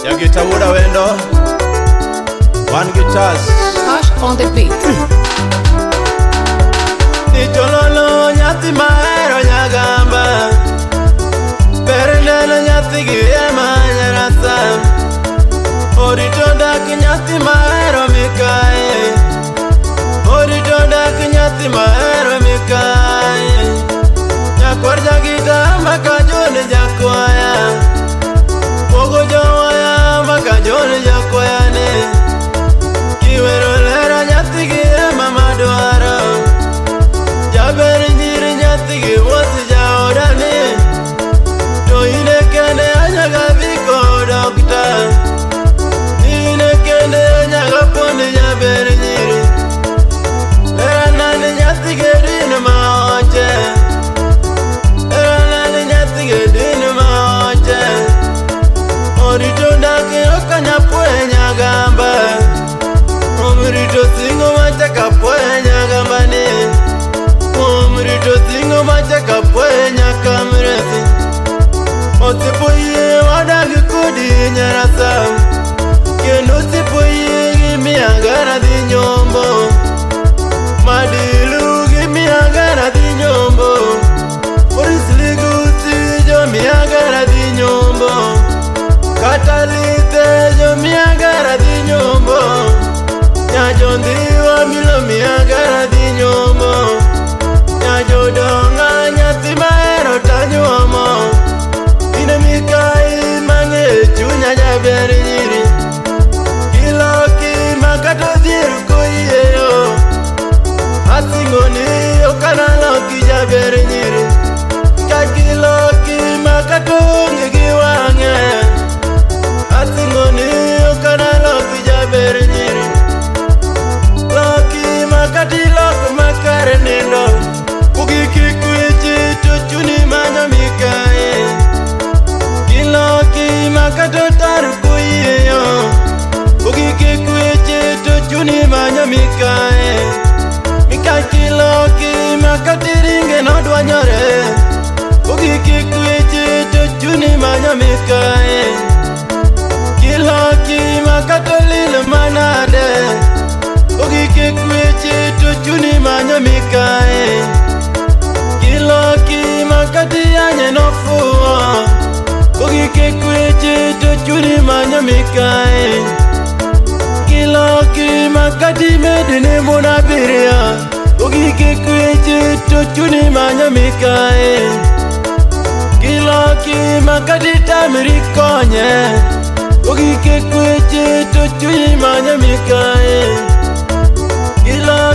Jagita wuoda wendo. Wan gi Chas. Cash on the beat. Nichololo nyathi mahero nyagamba. Ber neno nyathi gi ema nyarasa. Orito dak nyathi mahero mikae. Orito dak nyathi mahero mikae. Nyakwar jagita makajone jakwaya. Pogo jowaya makajone jakwaya ne. Kiwero lera nyathi gi ema madwaro. Jaber nyiri nyathi gi wuoth jaodani. To ine kende anyaga biko dokta. Ine kende anyaga puonj jaber nyiri. Lera nani nyathi gi din ma oche. Lera nani nyathi gi din ma oche. Orito dak ok anyapwenya gamba. Omrito singo machaka pwenya gamba ni. Omrito singo machaka pwenya kamresi. Osipoyie wadag kodi nyarasa. Kendo osipoyie gi miagara dhi nyombo. Madilu gi miagara dhi nyombo. Boris Ligusi jo miagara dhi nyombo. Kata lithe jo miagara dhi nyombo. Nyajondhiwa milo miagara dhi nyombo. Nyajodonga nyathi mahero tanyuomo. Ine mikai mang'e chunya jaber nyiri. Kiloki makata odhier koyieyo. Asingo ni ok analoki jaber nyiri. Kakiloki makata onge gi wang'e. Asingo ni ok analoki jaber nyiri. Loki makata iloko makare nindo. Ugiki kweche to chuni manyo mikae. Kiloki makata otar koyieyo. Ugiki kweche to chuni manyo mikae. Mikakiloki makata ringe nodwanyore. Ugiki kweche to chuni manyo mikae. Kiloki makata lil manade. Ogike kweche to chuni manyo mikae. Kiloki makati yanye nofuo. Ogike kweche to chuni manyo mikae. Kiloki makati medine mon abiriyo. Ogike kweche to chuni manyo mikae. Kiloki makati tamri konye. Ogike kweche to chuni manyo mikae. Kiloki